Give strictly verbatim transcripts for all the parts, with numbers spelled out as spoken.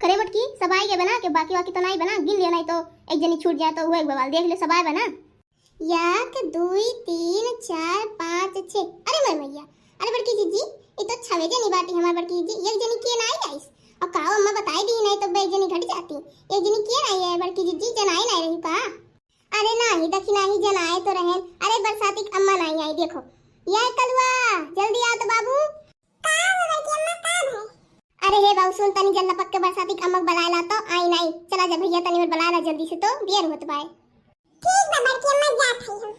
अरे मोटकी, सब आइ गए बना के, बाकी वाकी तो नाहीं बना, गिन लियो, नाहीं तो एक जनी छूट जाए तो उहे एक बवाल। देख लियो, सब आए बना। एक, दुई, तीन, चार, पाँच, छः। अरे मोर मैया, अरे बड़की जिज्जी, ई तो छवे जनी बाटी हमार बड़की जिज्जी, एक जनी के नाहीं आइस? और का अम्मा बताई दी, नाहीं तो एक जनी घट जाती। एक जनी के नाहीं है बड़की जिज्जी, जनाए नाहीं रही का? अरे नाहीं, देखी नाहीं, जनाए तो रहेन। अरे बरसाती क अम्मा नाहीं आई, देखो। ये कलुआ, जल्दी आओ तो बाबू। का हो बड़की अम्मा, काम है? अरे हे बाबू, सुन तनी, जल्ला पक के बरसाती क अम्मा क बलाए ला तो आई नाहीं। चला जा भैया, तनी और बलाए ला जल्दी से, तो देर होत बाय। ठीक बा बड़की अम्मा, जात हई हम।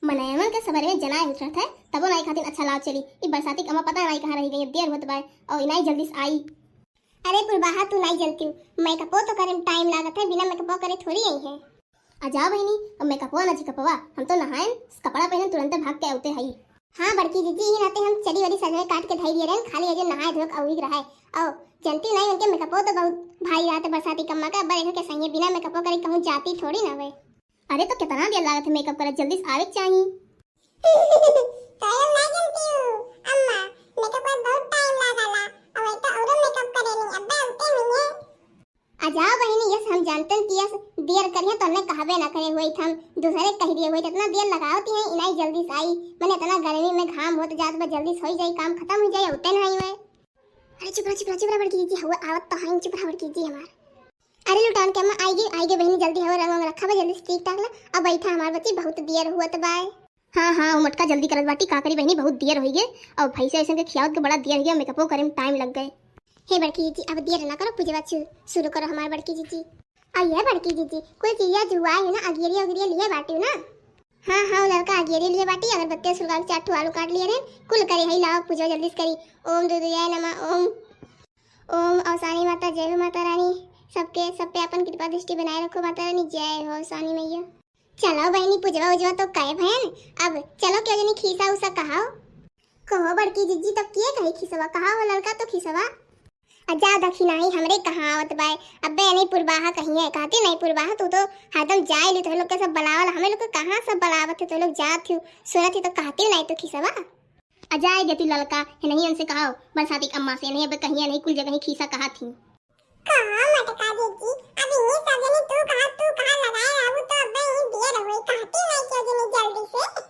मनयमन के सबरे में जनाए होत रहत है, तबो नाहीं खातिन अच्छा लाव चली। ई बरसाती क अम्मा पता नाहीं कहाँ रहि गई, देर होत बाय, और नाहीं जल्दी से आई। अरे पुरबाहा, तू नाहीं जनती हूँ, मेकअपो तो करे में टाइम लागत है, बिना मेकअपो करे थोड़ी आई है। आ जाओ बहिनी, अब मेकअपवा ना झिकअपवा, हम तो नहाएन, कपड़ा पहनन, तुरंते भाग के आउते हई। हाँ बड़की जिज्जी, यही नाते हम चरी वरी सजवे काट के धई दिए रहेन, खाली अजे नहाए धोए के अउरी रहे। और जनती नाहीं, उनके मेकअपो तो बहुत भारी रहत है बरसाती क अम्मा का, अब देखो के सही है, बिना मेकअपो करे कहूँ जाती थोड़ी ना वे। अरे तो कितना देर लागत है मेकअप करे, जल्दी से आवे के चाही। तो हम ना जनती हूँ अम्मा, मेकअप में बहुत टाइम लागला, अब तो औरो मेकअप करेनी, अब्बे उते नहीं है। आ जाओ बहिनी, यस हम जानतन कि यस देर करिहे तो हमने कहबे ना करे हुए, हम दूसरे कह दिए हुए, इतना देर लगावती हैं, इनाई जल्दी से आई, मने इतना गर्मी में घाम होत जात बा, जल्दी से होई जाई, काम खत्म हो जाई, उते ना आई हुए। अरे चुप रह, चुप रह, चुप रह बड़की जिज्जी, हवा आवत तो है, चुप रह बड़की जिज्जी हमार। अरे लुटान के अम्मा, आई गे, आई गे बहिनी, जल्दी हवा रंग वंग रखा बा, जल्दी से ठीक टाक ला, अब बैठा हमार बच्ची, बहुत देर हुआ तो बाय। हाँ, हाँ, वो मटका जल्दी करत बाटी, का करी बहिनी, बहुत देर होई गे, और भैंसे वैसन के खियावत के बड़ा देर हो गया, मेकअपो करे में टाइम लग गए। हे बड़की जिज्जी, अब देर ना करो, पूजवा शु-, शुरू करो हमार बड़की जिज्जी। आ ये बड़की जिज्जी, कुल चीजिया जुआए है ना, अगियरिया उगिरिया लिए बाटी ना? हाँ, हाँ, वो लड़का अगियरी लिए बाटी, अगरबत्ती सुलगा के चार ठो आलू काट लिए रहे, कुल करे हई, लाओ पूजवा जल्दी से करी। ओम दुदुया नमः, ओम, ओम अवसानी माता, जय हो माता रानी, सबके, सब पे अपन कृपा दृष्टि बनाए रखो माता रानी, जय हो अवसानी मैया। चलो बहिनी, पुजवा उजवा तो कहे भयन, अब चलो क्यों जनी खीसा उसा कहाओ। कहो बड़की जिज्जी, तब किए कही खीसवा, कहाओ लड़का तो खीसवा। आ जा दखिनाही, हमरे कहाँ आवत बाय, अब्बे नहीं पुरबाहा कहीं है, कहती नहीं पुरबाहा, तू तो हरदम जाए ली, तो लोग के सब बलावल, हमें लोग के कहाँ सब बलावत है, तो लोग जात ही, सुनत ही तो कहती नहीं तो खीसवा। आ जाए देती ललका, है नहीं उनसे कहाओ, बरसाती क अम्मा से नहीं, अब्बे कहीं है नहीं, कुल जगह ही खीसा कहा थी। कहो मटका जिज्जी, अब इन्हीं सब जने तू कहा, तू कहा लगाए रहू तो अब्बे ही देर होई, कहती नहीं क्यों जने जल्दी से।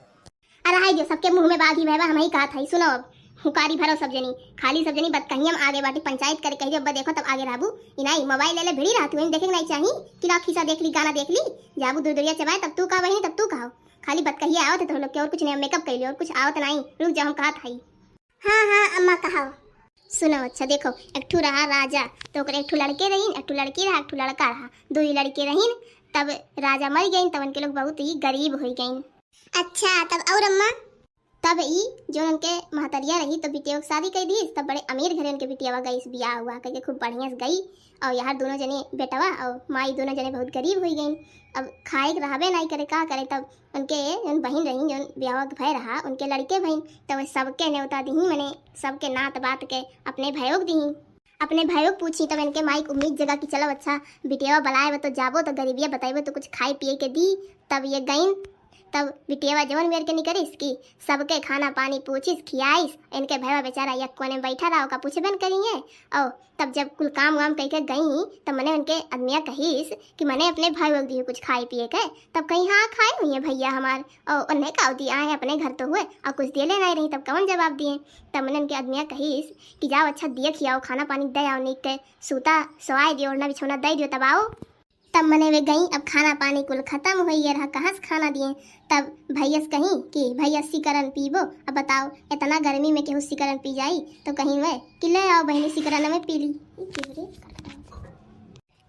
अरे हाय जो सबके मुंह में बाघ ही बहबा, हम ही कहत हई, सुनो अब, हुकारी भरो सब जनी, खाली सब जनी बतकहिया में आगे बाटी, पंचायत करे कह दियो, अब्बे देखो तब आगे रहबू, इनाई मोबाइल ले ले भिड़ी रहती, वहीं देखे के नहीं चाही कि ला खीसा देख ली, गाना देख ली, जाबू दुरदुरिया चबाए, तब तू का बहिनी, तब तू कहो, खाली बतकहिया आवत है तो लोग के, और कुछ नहीं, मेकअप कर लियो, और कुछ आवत नहीं, रुक जाओ, हम कहत हई। हाँ, हाँ, अम्मा कहो। सुनो, अच्छा देखो, एक ठू रहा राजा, तो ओकरे एक ठू लड़के रहीन, एक ठू लड़की रहा, एक ठू लड़का रहा, दो ही लड़के रहीन। तब राजा मर गईन, तब उनके लोग बहुत ही गरीब हो गईन। अच्छा, तब और अम्मा? तब ई जो उनके महतरिया रही, तो बिटिया के शादी कर दी, तब बड़े अमीर घरे उनके बिटिया गई, बियाह हुआ करके खूब बढ़िया से गई। और यार दोनों जने बेटवा और माई दोनों जने बहुत गरीब हो गईन। अब खाए के रहबे नहीं करे, का करे, तब उनके जौन बहिन रही, जौन ब्याह के भय रहा, उनके लड़के भइन, तब सबके नेवता दिही, मने सबके नात बात के अपने भयो के दिही। अपने भयो के पूछी, तब इनके माई के उम्मीद जगा कि चलो अच्छा, बिटियावा बलाए बा तो जाबो, तो गरीबिया बताइबो तो कुछ खाए पिए के दी। तब ये गईन, तब बिटियावा जवन मेर के निकरिस कि सबके खाना पानी पूछिस, खियाइस। इनके भयवा बेचारा एक कोने में बैठा रहा, ओका पूछबे न करिए। और तब जब कुल काम वाम कइके गई, तब मने उनके अदमिया कहिस कि मने अपने भाई लोग दियो कुछ खाए पिए के। तब कहीं, "हाँ, खाए हुई है भैया हमार, और उन्हें का दिया है, अपने घर तो हुए, और कुछ दिए लेना ही रही, तब कौन जवाब दिए?" तब मने उनके अदमिया कहिस कि, "जाओ, अच्छा दिए खियाओ, खाना पानी दे आओ, नीक के सूता सोआए दियो, ओढ़ना बिछौना दे दियो, तब आओ।" तब मने वे गई, अब खाना पानी कुल खत्म हो ये रहा, कहाँ से खाना दिए? तब भैया से कहीं कि, "भैया, सिकरन पीबो, अब बताओ, इतना गर्मी में केहू सिकरन पी जाई?" तो कहीं वे कि, "ले आओ बहिनी, सिकरन में पी ली।"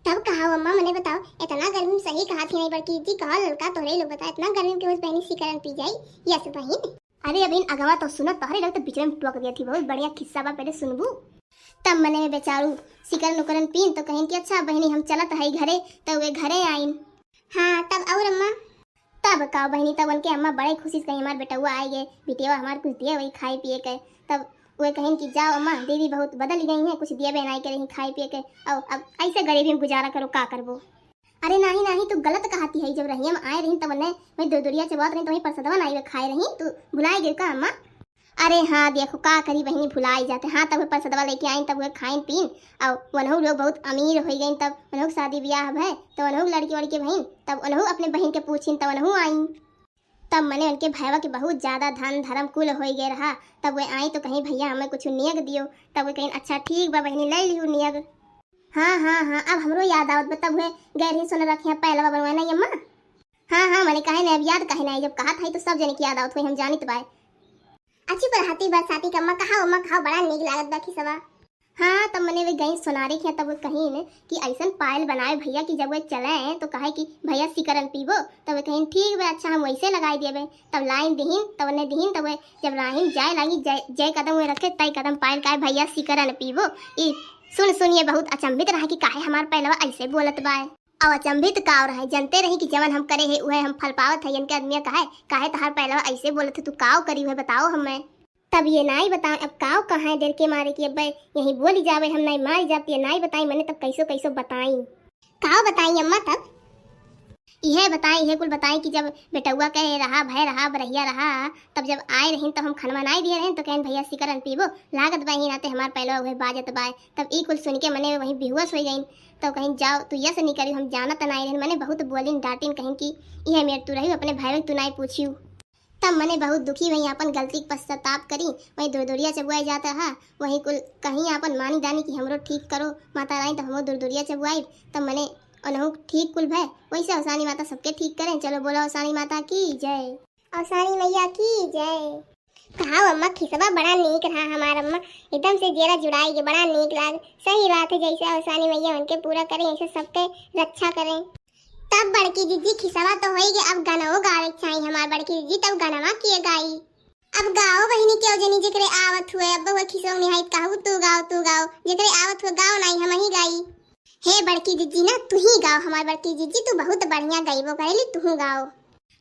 तब कहा, "अम्मा, मने बताओ, इतना गर्मी में सही कहा थी नहीं बड़की जी, कहा ललका तोहरे लोग बता, इतना गर्मी में केहू बहिनी सिकरन पी जाई?" यस बहिन। अरे अबहिन अगवा तो सुनो, तोहरे लोग तो बीच में टोक दिया थी, बहुत बढ़िया खिस्सा बा, पहले सुनबू। तब मने में बेचारू सिकरन उकरन पीन तो कहिन कि, "अच्छा बहिनी, हम चलत हई घरे।" तो वे घरे आइन। हाँ, तब और अम्मा? तब का बहिनी, तब उनके अम्मा बड़े खुशी से कहीं, "हमार बेटउआ आए गए, बिटिया हमार कुछ दिए वही खाए पिए के।" तब वे कहिन कि, "जाओ अम्मा, दीदी बहुत बदल गई हैं, कुछ दिए बनाए के रही खाए पिए के, और अब ऐसे गरीबी में गुजारा करो, का करबो?" "अरे नाही, नाही, तू गलत कहती है, जब रहिया में आए रही तब उन्हें वही दुरदुरिया चबात रही, तो वही प्रसादवा नाही वे खाए रही, तू भुलाए गए का अम्मा?" अरे हाँ, देखो का करी बहिनी, भुलाई जाते। हाँ, तब वे परसदवा लेके आइन, तब वे खाइन पीन, और वनहु लोग बहुत अमीर होइ गइन, तब वनहु के शादी ब्याह भय, तो वनहु के लड़की वड़की भइन, तब वनहु अपने बहिन के पूछिन, तब वनहु आइन। तब मने उनके भयवा के बहुत ज्यादा धन धर्म कुल होइ गए रहा। तब वे आई तो कहीं, "भैया, हमें कुछ नियग दियो।" तब वे कहीं, "अच्छा ठीक बा बहिनी, ले लियो नियग।" हाँ हाँ हाँ, अब हमरो याद आवत बा, तब वे गए रही सोना रखिया पहलवा बनवाए, नहीं अम्मा? हाँ हाँ, मने काहे नहीं, अब याद काहे नहीं, जब कहा था तो सब जने की याद आवत हुई, हम जानित बाय। अच्छी बरहाती बरसाती का अम्मा, कहा अम्मा, कहा, बड़ा नीक लागत बा खिसवा। हाँ, तब मने वे गई सोनारी के, तब वे कहीं ने कि ऐसन पायल बनाए भैया कि जब वे चले तो कहे कि, "भैया सिकरन पीबो?" तब वे कहीं, "ठीक बे, अच्छा हम वैसे लगाई देबे।" तब लाइन दिहिन, तब उन्हें दिहिन, तब वे जब लाइन जाए लागी, जय, जय कदम वे रखे, तय कदम पायल का, "भैया सिकरन पीबो?" ई सुन सुन ये बहुत अचंभित रहा कि काहे हमार पहलवा ऐसे बोलत बाय। और अचंभित काव रहे, जनते रही कि जवन हम करे है उहे हम फल पावत है, इनके आदमिया कहे, "काहे तहार पहलवा ऐसे बोलत है, तू काव करी है बताओ हमें।" तब ये नाई बताएं, अब काव कहाँ है, डर के मारे कि अब यही बोली जावे, हम नाई मारी जाती है, नाई बताई मने तब कैसो कैसो बताई। काव बताई अम्मा तब? इहे बताई, इहे कुल बताई कि जब बेटउआ के रहा, भय रहा, बरहिया रहा, तब जब आए रहिन तब हम खनवा नाई दिए रहिन, तो कहन, "भैया सिकरन पीबो?" लागत बा ही नाते हमार पहलवा उहे बाजत बाय। तब ई कुल सुन के मने वहीं बेहुस हो गइन। तो कहीं, "जाओ, तू यस नहीं करी, हम जानत नाई रहिन।" मने बहुत बोलिन, डांटिन, कहिन कि इहे मेर तू रही, अपने भाई तू नाई पूछियो। तब मने बहुत दुखी भई, आपन गलती के पश्चाताप करी। वहीं दुरदुरिया चबुआए जात रहा, वहीं कुल कहीं आपन मानी दानी कि हमरो ठीक करो माता रानी, तब हमरो दुरदुरिया चबुआई। तब मने ओनहु ठीक कुल भय। वैसे अवसानी माता सबके ठीक करें। चलो बोलो अवसानी माता की जय। अवसानी मैया की जय। कहा अम्मा, खिसवा बड़ा नीक रहा हमार अम्मा, एकदम से जेरा जुड़ाई के बड़ा नीक लाग। सही बात है, जैसे अवसानी मैया उनके पूरा करें, ऐसे सबके रक्षा करें। तब बड़की जीजी खिसवा तो होई गए, अब गनवो गावे के चाही हमार बड़की जीजी, तब गनवा किए गाई? अब गाओ बहिनी, केहू जनी जेकरे आवत हुए, अब हुए खिसवा निहाइत कहू, "तू गाओ, तू गाओ।" जेकरे आवत हुए गाओ, नाई हम ही गाई। हे बड़की जीजी ना, तू ही गाओ हमार बड़की जीजी, तू बहुत बढ़िया गाइबो करेली, तू गाओ।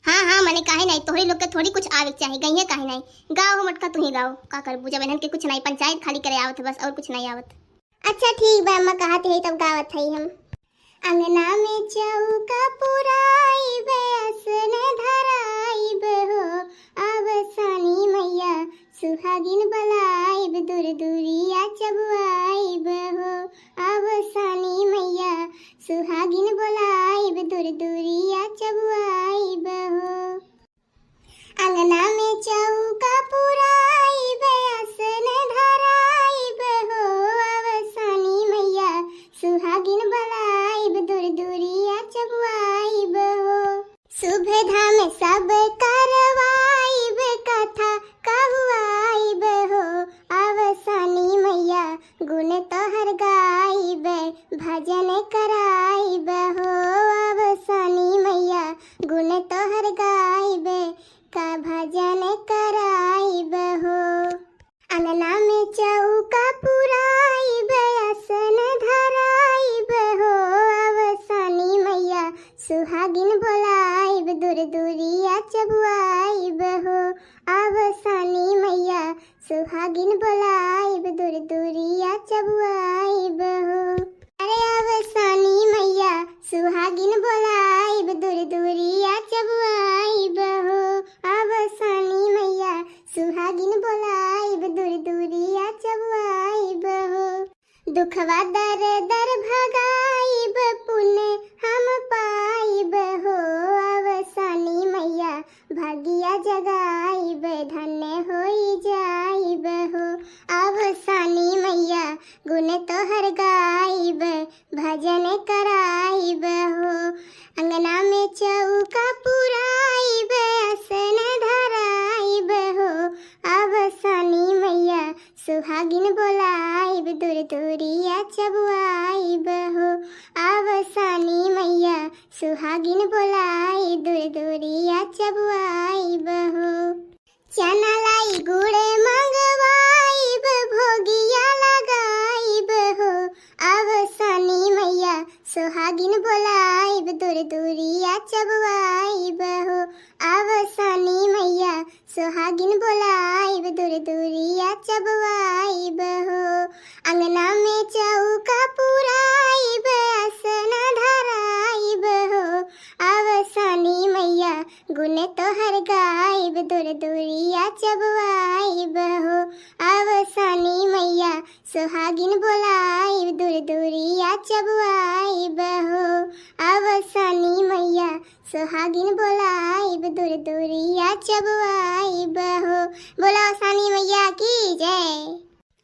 हाँ हाँ, मने काहे नाई, तोहरी लोग के थोड़ी कुछ आवे के चाही, गइहे काहे नाई। गाओ हो मोटका, तू ही गाओ। का करबू जब इन्हन के कुछ नाई, पंचायत खाली करे आवत है बस, और कुछ नाई आवत। अच्छा ठीक बा अम्मा, कहत है तब गावत है हम। अंगना में चौका पुराइब, आसन धराइब हो, अवसानी मैया सुहागिन बोलाइब, दुरदुरिया चबुआइब हो, अवसानी मैया सुहागिन बोलाइब, दुरदुरिया चबुआइब हो। अंगना में चौका पुराइब, आसन धराइब हो, अवसानी मैया सुहागिन बोलाइब, दुरदुरिया चबुआइब हो। शुभ धाम सब करवाइब, कथा कहवाइब हो, अवसानी मैया गुण तोहर गाइब, भजन कराइब हो, अवसानी मैया गुण तोहर गाइब, का भजन कराइब हो। अंगना में चौका पुराइब, आसन धराइब हो, अवसानी मैया सुहागिन बोलाइब, दुरदुरिया चबुआइब हो, अवसानी मैया सुहागिन बोलाइब, दुरदुरिया चबुआइब हो। अरे अवसानी मैया सुहागिन बोलाइब, दुरदुरिया चबुआइब हो, अवसानी मैया सुहागिन बोलाइब, दुरदुरिया चबुआइब हो। दुखवा दर दर भगाइब, पुण्य हम पाइब हो, अवसानी मैया भगिया जगाइब, धन्य होई जाइब हो, अवसानी मैया गुण तोहर गाइब, भजन कराइब हो। अंगना में चौका पुराइब, आसन धराइब हो, अवसानी मैया सुहागिन बोलाइब, दुरदुरिया चबुआइब हो, अवसानी मैया सुहागिन बोलाई, दुरदुरिया चबुआइब हो। चना लाई गुड़ मंगवाइब, भोगिया लगाइब हो, अवसानी मैया सुहागिन बोलाइब, दुरदुरिया चबुआइब हो, अवसानी मैया सुहागिन बोलाइब, दुरदुरिया चबुआइब हो। अंगना में चौका पुराइब, आसन धराइब हो, अवसानी मैया गुण तोहर गाइब, दुरदुरिया चबुआइब। आइब हो, अब औसानी मैया सुहागिन बोलाइब, दूर दूरिया चबुआइब हो। बोला औसानी मैया की जय।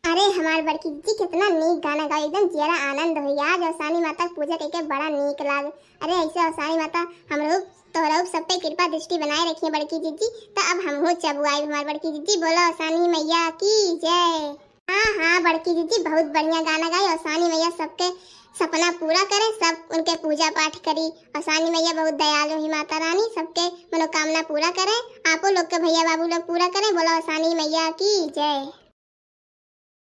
अरे हमार बड़की जिज्जी, कितना नीक गाना गाओ, एकदम जियरा आनंद हो। आज औसानी माता के पूजा कइके बड़ा नीक लाग। अरे ऐसे औसानी माता हमरो तोहरो सब पे कृपा दृष्टि बनाए रखिए बड़की जिज्जी। त अब हमहू चबुआइब हमार बड़की जिज्जी। बोला औसानी मैया की जय। हाँ हाँ बड़की जिज्जी, बहुत बढ़िया गाना गाई। औसानी मैया सबके सपना पूरा करे, सब उनके पूजा पाठ करी। औसानी मैया बहुत दयालु ही माता रानी, सबके मनोकामना पूरा करे। आपो लोग के भैया बाबू लोग पूरा करे। बोला औसानी मैया की जय।